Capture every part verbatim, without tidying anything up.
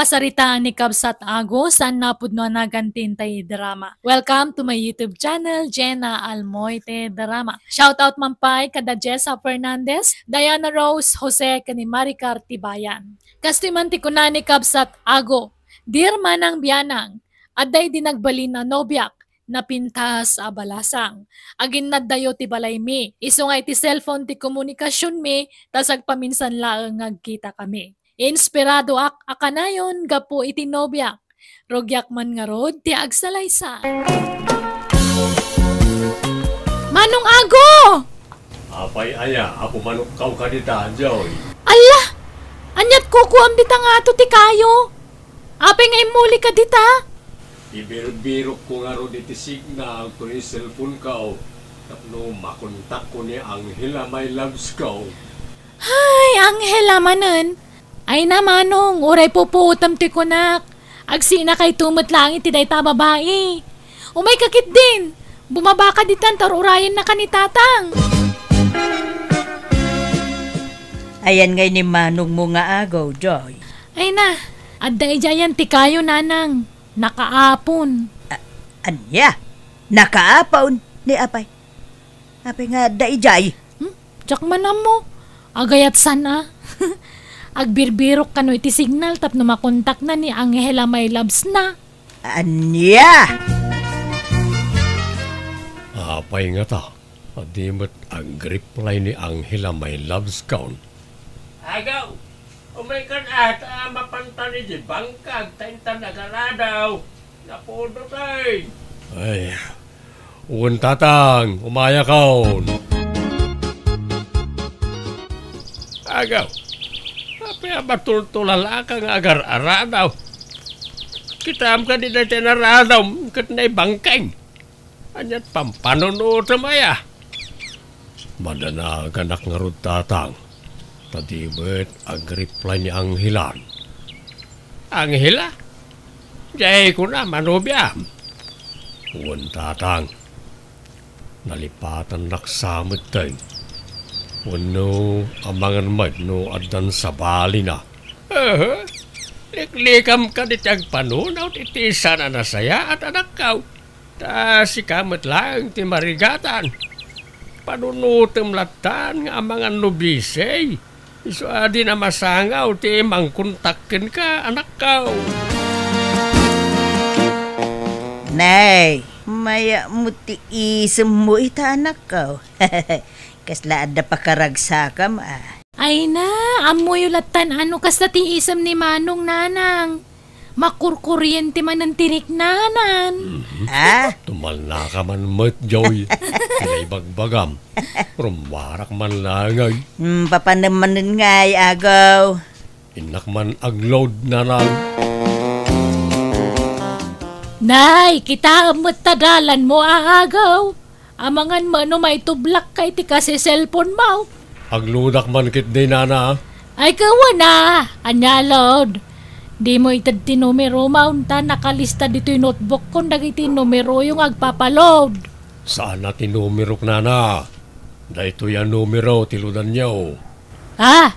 Kasarita ni Kabsat Ago, saan napudno a nagan ti intay drama. Welcome to my YouTube channel, Jenna Almoite Drama. Shout out man pay kada Jessa Fernandez, Diana Rose, Jose, ken ni Maricar Tibayan. Kastoy man ti kuna ni Kabsat Ago, Dear Manang Bianang, adda idi nagbalin a nobiak, napintas a balasang. Aginnaddayo ti balaymi. Isu nga iti cellphone ti komunikasionmi, ta sagpaminsan laeng nga agkitakami. Inspiradoak a kanayon gapu iti nobiak. Rugiak man ngarud ti agsalaysay. Manong Ago! Apay aya, apo manokkaw ka dita, Joy? Alla! Aniat kukuam dita nga ato ti kayo? Apay nga immuli ka dita? Ibirbirokko ngarud iti signal ken ni cellphone ko tapno makontakko ni Angela, my loves ko. Ay, Angela manen. Ay na, manong, uray pupuotem ti kunak. Agsinakayto met laeng iti dayta a babai. Umayka ketdin. Bumabaka ditan ta ur-urayenna ka ni Tatang. Ayan ngay ni manongmo nga agaw, Joy. Ay na, adda idiayan ti kayo, nanang. Nakaapon. A-, ania? Nakaapon? Ni apay? Apay nga adda idiay? Hmm? Diak man ammo. Agayat san a. Agbirbirok kano iti signal tapno makontakna ni Angela, my loves na. Ania? Apay ngata, a di met agreply ni Angela, my loves, kon? Agaw, umaykan ata a mapantan iti bangkag ta intan agaradaw. Napudot ay. Ay, wen, Tatang, umayakon. Agaw, apay a matultulal-aka nga agar-aradaw? Kitaem kadi dayta inaradawm ket naibangkeng? Aniat pampanunotem aya? Madanaganak ngarud, Tatang, ta di met agreply ni Angelan. Angela? Diay kuna manobiam? Wen, Tatang. Nalipatannak sa metten. Wenno, amangan met no addan sabalina. Aha. Liklikam kadi ti agpanunot iti saan a nasayaat, anakko. Ta sika met laeng ti marigatan. Panunotem lattan nga amangan no busy. Isu a dina masangaw ti mangkontak kenka, anakko. Nay, mayat met ti isemmo ita, anakko. Kasla adda pakaragsakam a. Ay na, ammoyo lattan a no kasta ti isem ni Manong, nanang. Makurkuriente manen ti riknanan. Mhm. Ah? Tumalnaka man met, Joy. Kinaibagbagam. Rummuarak man laeng ay. Hmm, papanem manen ngay, agaw. Innak man agload, nanang. Nay, kitaem met ta dalanmo a agaw. Amangan met no maitublak ka iti kasi cellphone mo. Agloadak man ketdi, nana. Ay, kawana, ania, load? Dimo ited ti numero mo, ta nakalista ditoy notebook kon dagiti numeroyo nga agpapaload. Saan a ti numerok, nana. Daytoy a numero ti loadanyo. Ah,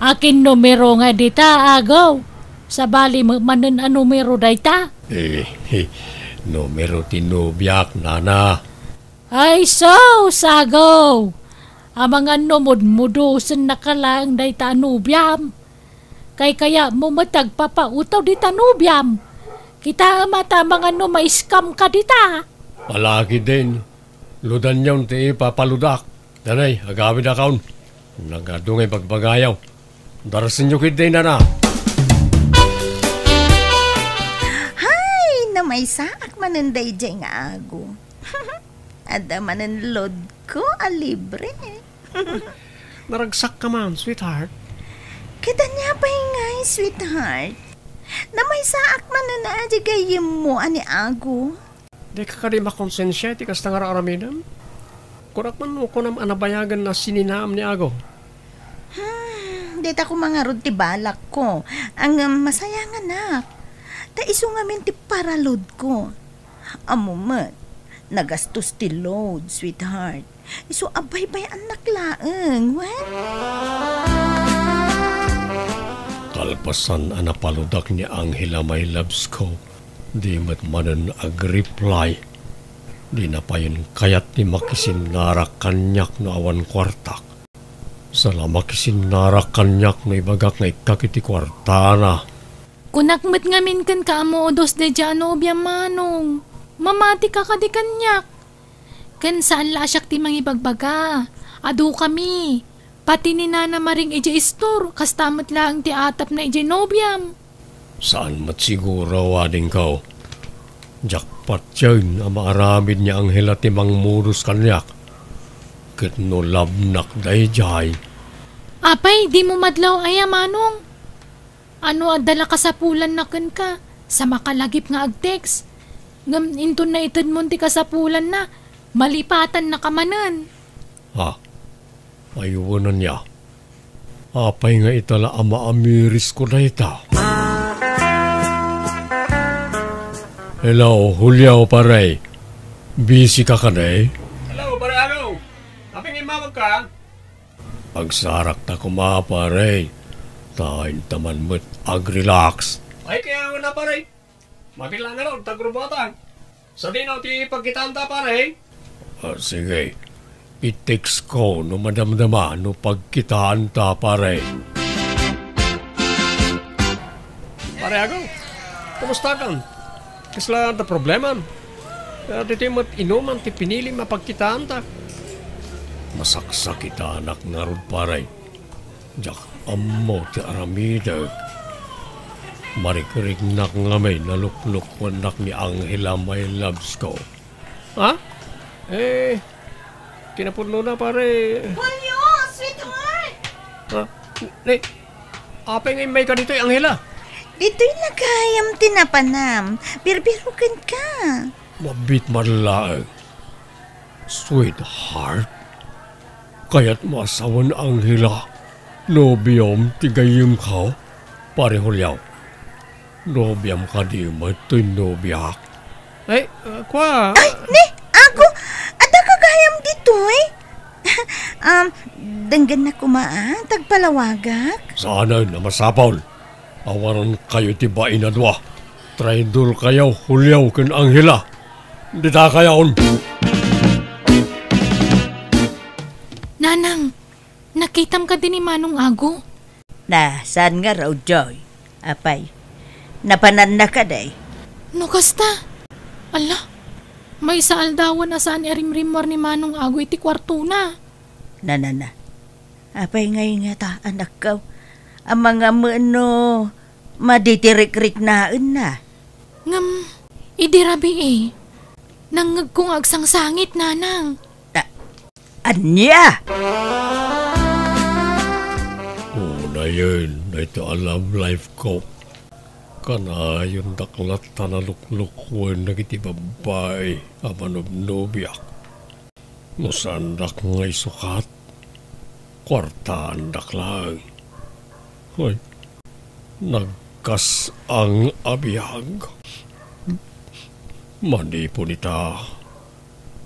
akin numero nga dita, agaw? Sabali met manen a numero dayta? Eh, numero ti nobiak, nana. Ay, sus, agaw! Amangan no mudmudusen naka laeng dayta a nobiam. Kaykayatmo met agpapautaw dita nobiam. Kitaem a ta amangan no ma-scam ka dita. Palagi din. Loadanyon ti ipapaloadak. Danay, agawidakon. Nagadu nga ibagbagayo. Darsenyo ketdi, nana. Hay, namaysaak manen daydiay nga ago. Adda manen load ko a libre. Naragsak ka man, sweetheart. Ket ania pay ngay, sweetheart? Namaysaak manen a di gayyemmo a ni ago. Dika kadi makonsensia iti kasta nga ar-aramidem? Kunak man no kunam a nabayagen a sininaam ni ago. Hmm, dita koma ngarud ti balakko. Ngem masayanganak. Ta isu ngamin ti paraload ko. Ammo met, nagastos ti load, sweetheart. Isu a baybay-annak laeng, wen? Kalpasan a napaludak ni Angela, my loves ko, di met manen agreply. Di na payen kayat ti makisinnarak kaniak no awan kuartak. Sala makisinnarak kaniak no ibagak nga ikkak iti kuartana. Kunak met ngamin kenka a modos daydiay a nobiam, Manong. Mamatika kadi kaniak. Ken saan la a siak ti mangibagbaga. Adukami. Pati ni Nana Maring idiay istor, kasta met laeng ti atapna idiay nobiam. Saan met siguro, wadingko. Diak patien a maaramid ni Angela ti mangmodos kaniak. Ket no labnak daydiay. Apay, dimo madlaw aya, Manong? Ano adda la kasapulanna kenka? Sa makalagip nga ag-text. Ngem inton naitedmon ti kasapulanna, malipatannaka manen. Ha? Ay, wen ania. Apay nga ita la a maamirisko dayta? Hello, Julio, pare. Busy ka kadi? Hello, pare Ago. Apay nga immawagka? Agsarakta koma, pare. Ta inta man met ag-relax. Ay, kaya nga na, pare. Mabilang nga raw, tagrubatan. Sadino ti pagkitaanta, pare? Ah, sige. I-text ko no madamdama no pagkitaanta, pare. Pare Ago, kumusta kan? Kasla adda problemam? Ah, ditoy met inuman ti pinilim a pagkitaanta. Masaksakitanak ngarud, pare. Diak ammo ti aramidek. Marikriknak ngamin a luklukuennak ni Angela, my loves ko. Ha? Eh, kinapudnona, pare. Julio, sweetheart! Ha? Ni, apay nga immayka ditoy, Angela? Ditoy la gayam ti napanam. Birbiro kenka. Mabiit man laeng. Sweetheart, kayatmo a sawen, Angela, nobiom ti gayyemko, pare Julio. Nobiam kadi met toy nobiak? Ay, ah, kua. Ay, ni, Ago, adda ka gayam ditoy? Um, denggennak koma, a, ta agpalawagak. Saanen a masapul. Awarenkayo iti bain a dua. Traidorkayo, Julio ken Angela. Ditakayon. Nanang, nakitam kadi ni Manong Ago? Na, saan ngarud, Joy? Apay, napananna kadi? No kasta, ala, maysa aldawen a saan a rimrimmuar ni Manong Ago iti kuartona. Na, na, na. Apay ngay ngata, anakko? Amangan met no madi ti rikriknaenna. Ngem, idi rabii, nangngegko nga agsangsangit, Nanang. A-, ania? Unayen, dayta a love life ko. Kanayon daklat ta naluklukuen dagiti babbai a manubnobiak. No saandak nga isukat, kuartaandak laeng. Ay, nagkas-ang a biag. Manipud ita,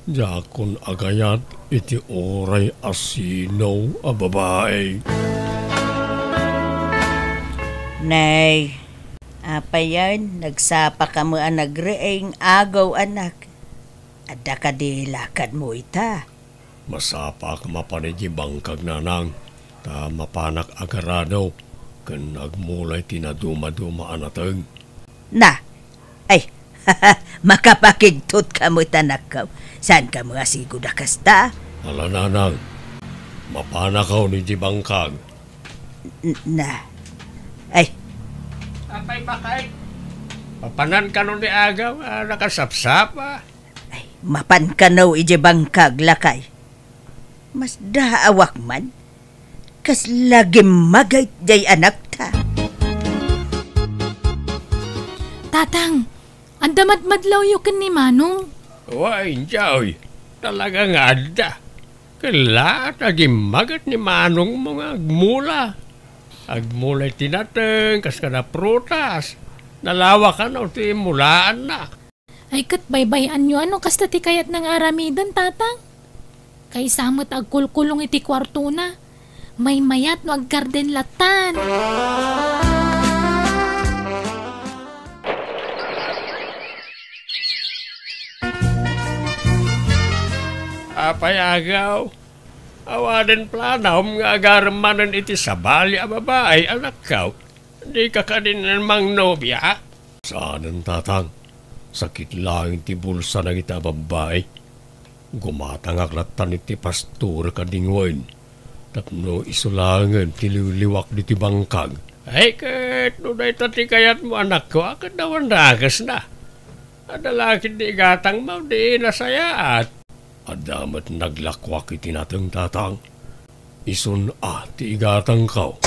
diakon agayat iti uray a sino a babai. Nay, apayen, nagsapaka met a nagriing, Ago, anak. Adda kadi lakadmo ita? Masapaak mapan idiay bangkag, Nanang, ta mapanak agarado ken agmulay ti nadumaduma a nateng. Na, ay, makapakigtotka met, anakko. Saanka met a sigud a kasta? Ala, Nanang, mapanakon idiay bangkag. N-, na, ay. Apay, Makay, mapanan kano ni Agaw a nakasapsapa? Ay, mapan kano idiay bangkag, lakay. Masdaawak man. Kasla gimmagayt diay anakta. Tatang, adda madmadlawyo ken ni Manong? Wen, Joy, talaga nga adda. Ken la ta gimmaget ni Manongmo nga agmula. Agmulay ti nateng kas kada prutas. Nalawa kano ti mulaanna. Ay, ket baybay-anyo a no kasta ti kayatna nga aramiden, Tatang. Kaysa met agkulkulong iti kuartona. Maymayat no aggarden lattan. Apay, Agaw? Awanen planom nga agarem manen iti sabali a babai, anakko? Dika kadi mangnobiak? Saanen, Tatang. Sakit laeng ti bulsa dagita a babbai. Gumatangak lattan iti pastorek a dingwen tapno isu laengen ti liwliwak ditoy bangkag. Ay, ket no dayta ti kayatmo, anakko, a ket awan dakesna. Adda la ketdi igatangmo, di nasayaat. Adda met naglakuak iti nateng, Tatang. Isun a ti igatangko.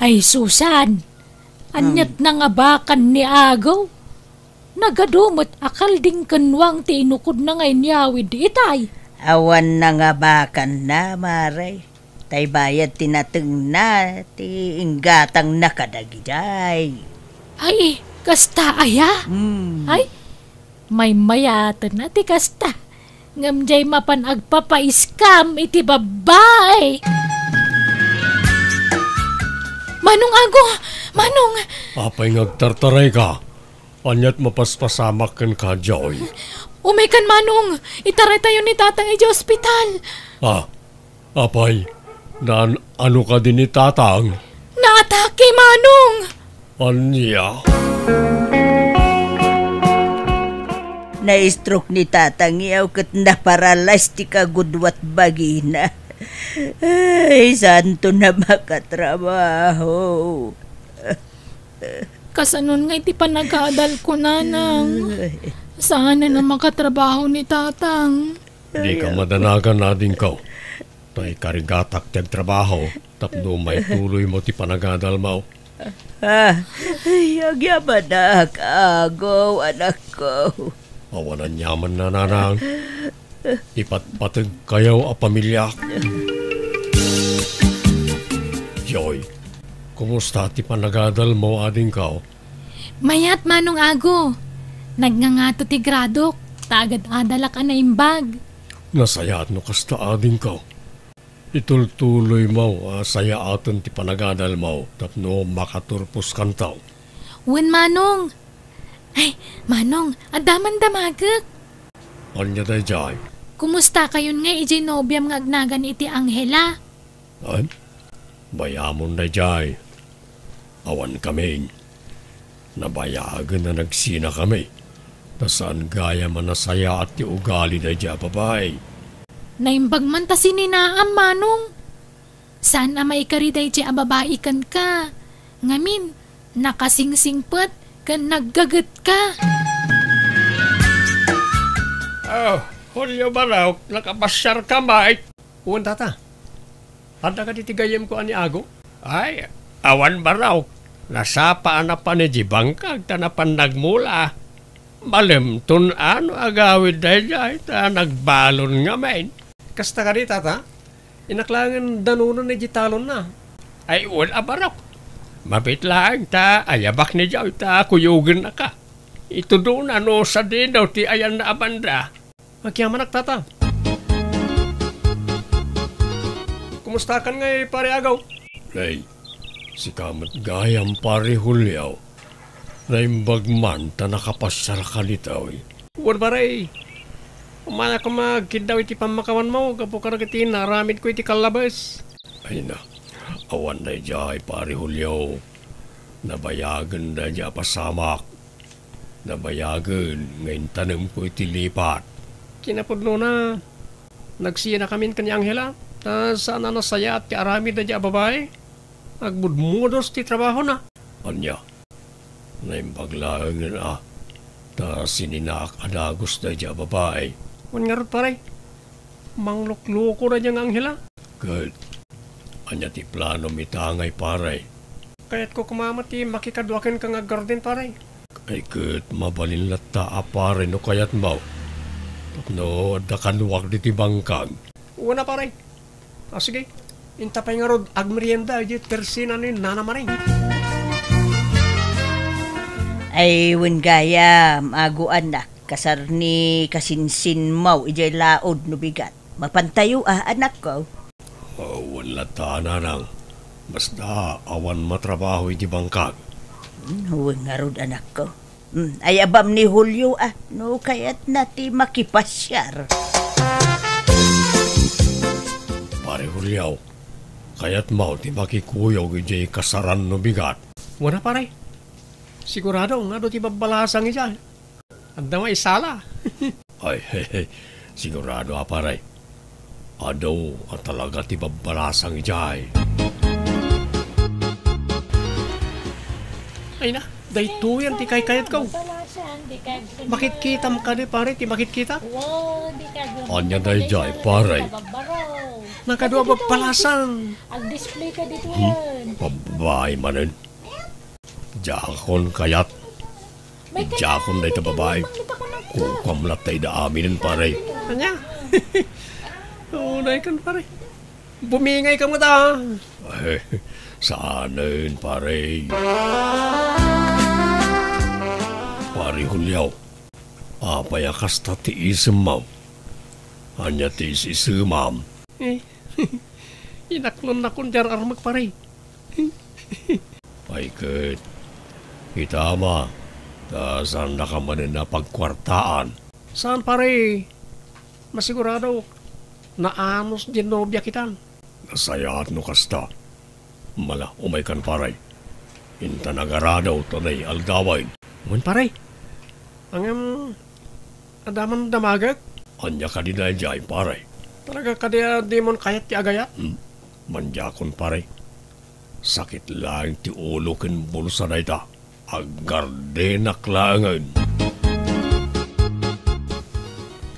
Ay, Susan! Ania't nangabakan ni Agaw? Nagadu met a kaldingkennuang ti inukodna nga inyawid itay. Awan nangabakanna, Mare. Tay bayad ti natengna, ti inggatangna kadagidiay. Ay, kasta aya? Hmm. Ay, maymayaten a ti kasta. Ngem diay mapan agpapa-scam iti babbai. Manong Ago! Manong! Apay nga agtartarayka? Ania't mapaspasamak kenka, Joy? Umaykan, Manong! Itaraytayo ni Tatang idiay ospital! Ah, apay, naan-ano kadi ni Tatang? Naatake, Manong! Ania? Na-stroke ni Tatang iyaw ket naparalyze ti kagudua ti bagina. Ay, saanton a makatrabaho. Kasanon nga iti panagadalko, Nanang? Saanen a makatrabaho ni Tatang. Dika madanagan, adingko. Tay karigatak ti agtrabaho tapno maituloymo ti panagadalmo. Ah, ay, agyamanak, Ago, anakko. Awan aniaman, Nanang. Ipatpategkayo a pamiliak. Joy, kumusta ti panagadalmo, adingko? Mayat, Manong Ago. Nagngangato ti gradok, ta agad-adalak a naimbag. Nasayaat no kasta, adingko. Itultuloymo a sayaaten ti panagadalmo tapno makaturposkanto. Wen, Manong. Ay, Manong, adda man damagek. Ania daydiay? Kumustakayon ngay idiay nobiam nga agnagan iti Angela? Ay, bayamon daydiay. Awankamin. Nabayagen a nagsinakami. Ta saan gayam a nasayaat ti ugali daydiay a babai. Naimbag man ta sininaam, Manong. Saan a maikari daydiay a babai kenka. Ngamin, nakasingsingpet ken naggagetka. Oh, Julio Barok, nakapasiarka met? Wen, Tata. Adda kadi ti gayyemko a ni Ago? Ay, awan barok. Nasapa a napan idiay bangkag ta napan nagmula. Malemton a no agawid daydiay ta nagbalon ngamin. Kasta kadi, Tata? Innak laengen danunen idiay talonna. Ay, wen a barok. Mabiit laeng ta ayabak ni Joy ta kuyogennaka. Itudona no sadino ti ayanna a banda. Agyamanak, Tata. Kumustakan ngay, Pare Agaw? Nay, sika met gayam, Pare Julio. Naimbag man ta nakapasiarka ditoy. Wen, Pare. Umana koma agkiddaw iti pammakawanmo gapu kadagiti naaramidko iti kallabes. Ay na, awan daydiay, Pare Julio. Nabayagen daydiay a pasamak. Nabayagen nga intanemko iti lipat. Kinapudnona, nagsinakamin ken ni Angela, ta saan a nasayaat ti aramid daydiay a babai. Agmudmudos ti trabahona. Ania? Naimbag laengen a, ta sininaak a dagus daydiay a babai. Wen ngarud, pare, manglukloko daydiay nga Angela. Ket ania ti planom ita ngay, pare? Kayatko koma met ti makikadua kenka nga aggarden, pare. Ay, ket mabalin latta a, pare, no kayatmo. Tapno adda kaduak ditoy bangkag. Wen a, pare. A, sige. Inta pay ngarud agmerienda idiay tersinan ni Nana Maring. Ay, wen gayam, Ago anak, kasar ni kasinsinmo idiay laud no bigat. Mapantayo a, anakko. Wen latta, nanang. Basta awan matrabaho idiay bangkag. Hmm, wen ngarud, anakko. Hmm, ay-abam ni Julio, ah, no kayatna ti makipasiar. Pare Julio, kayatmo ti makikuyog idiay kasaran no bigat? Wen a, pare. Sigurado nga adu ti babbalasang idiay. Adda maisala. Ay, sigurado a, pare. Adu a talaga ti babbalasang idiay. Ay na, daytoyen ti kaykayatko. Babbalasang, di ka. Makitkitam kadi, pare, ti makitkitak? Wow, di ka. Ania daydiay, pare? Nakadu a babbalasang. Ag-display ka ditoyen. Hmm? Babae manen. Diakon kayat. Diakon dayta babae. Kukuam latta ida aminen, pare. Ania? Unay kan, pare. Bumingay ka met, ah. Eh, saanen, pare. Pare Julio, apay a kasta ti isemmo? Ania ti is-isemam? Eh, inaklonnakon diay ar-armek, pare. Ay ket, kita ma, ta saandaka manen a pagkuartaan. Saan, pare? Masigurado, naanus diay nobiak itan. Nasayaat no kasta. Mala, umaykan, pare. Intan agarado ta nay aldawen. Wen, pare. Ngem, adda man damagek? Ania kadi daydiay, pare? Talaga kadi a dimon kayat ti agayat? Hmm? Mandiakon, pare. Sakit laeng ti ulo ken bulsa dayta. Aggardenak laengen.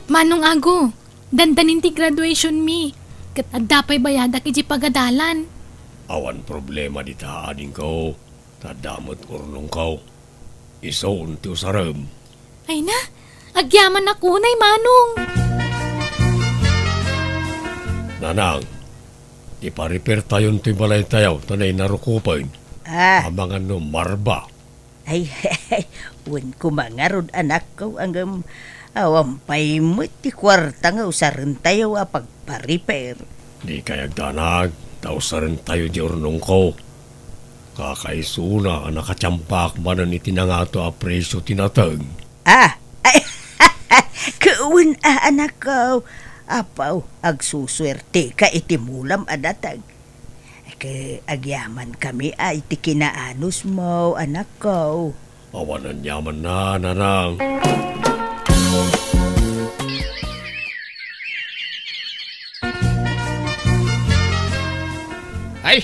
Manong Ago, dandanin ti graduation mi, ket adda pay bayadak idiay pagadalan. Awan problema dita, adingko, ta adda met urnongko. Isun ti usarem. Ay na, agyamanak unay, Manong. Nanang, ipa-repair tayon toy balaytayo ta nay narukopen. Ah. Amangan no marba. Ay, wen koma ngarud, anakko, ngem awan pay met ti kuarta nga usarentayo a pagpa-repair. Dikay agdanag, ta usarentayo diay urnongko. Kakaisuna a nakatiampak manen iti nangato a presio ti nateng. Ah, ay, wen a, anakko. Apo, agsusuerteka iti mulam a nateng. Ket agyamankami a iti kinaanusmo, anakko. Awan aniamanna, nanang. Ay,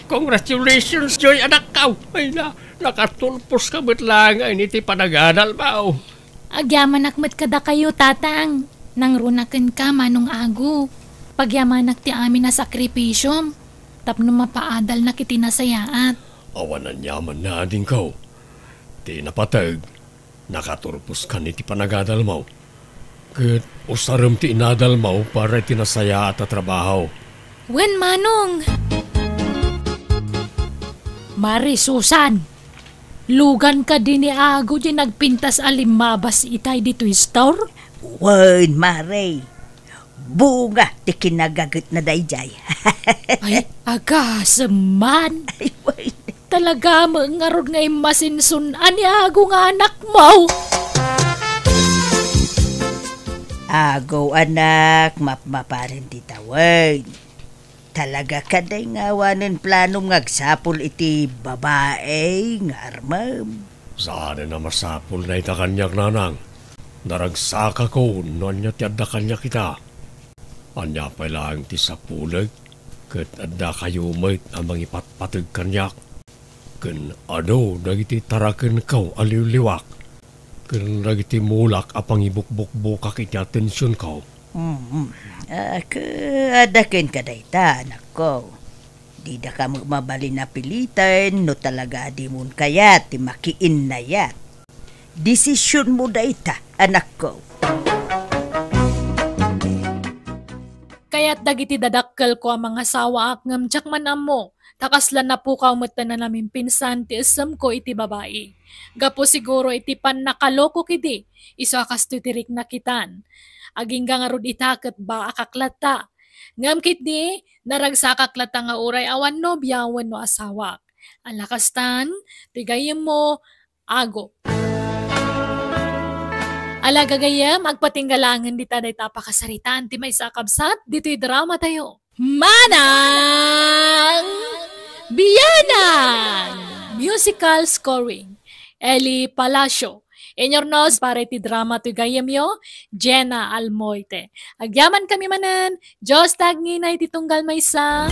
congratulations, Joy, anakko. Ay na, nakatulposka met laengen iti panagadalmo. Agyamanak met kadakayo, Tatang. Nangruna kenka, Manong Ago. Pagyamanak ti amin a sakripisiom tapno mapaadalnak iti nasayaat. Awan aniamanna, adingko. Ti napateg, nakaturposkan iti panagadalmo. Ket usarem ti inadalmo para iti nasayaat a trabaho. Wen, Manong. Mari Susan, lugan kadi ni Ago diay nagpintas a limmabas itay ditoy store? Wen, Mare. Bunga ti kinagagetna daydiay. Ay, agasem man. Ay, wen. Talaga met ngarud nga immasinsun-an ni Ago nga anakmo. Ago, anak, mapmapanen ti tawen. Talaga kadi nga awanen planom nga agsapul iti babai nga armem? Saanen a masapul dayta kaniak, nanang. Naragsakakon no ania ti adda kaniak ita. Ania pay laeng ti sapulek, ket addakayo met a mangipatpateg kaniak. Ken adu dagiti tarakenko a liwliwak, ken dagiti mulak a pangibukbukbukak iti atensionko. Mm. Ah, ke-, adda kenka dayta, anakko. Didaka met mabalin a piliten no talaga a dimon kayat ti makiinnayat. Desisionmo dayta, anakko. Kayat dagiti dadakkelko a mangasawaak ngem diak man ammo ta kasla napukaw met ta nanamimpinsan ti essemko iti babai. Gapu siguro iti pannakalokok idi, isu a kastoy ti rikna kitan. Agingga ngarud ita ket baakak latta. Ngem ketdi, naragsakak latta nga uray awan nobia wenno asawak. Ala kastan, ti gayyemmo, Ago. Ala gagayyem, agpatingga laengen dita dayta a pakasaritaan ti maysa a kabsat ditoy drama tayo. Manang Bianang! Musical scoring, Eli Palacio. Inurnos para iti drama toy gayyemyo, Jenna Almoite. Agyaman kami manen, Dios ta agngina iti tunggal maysa.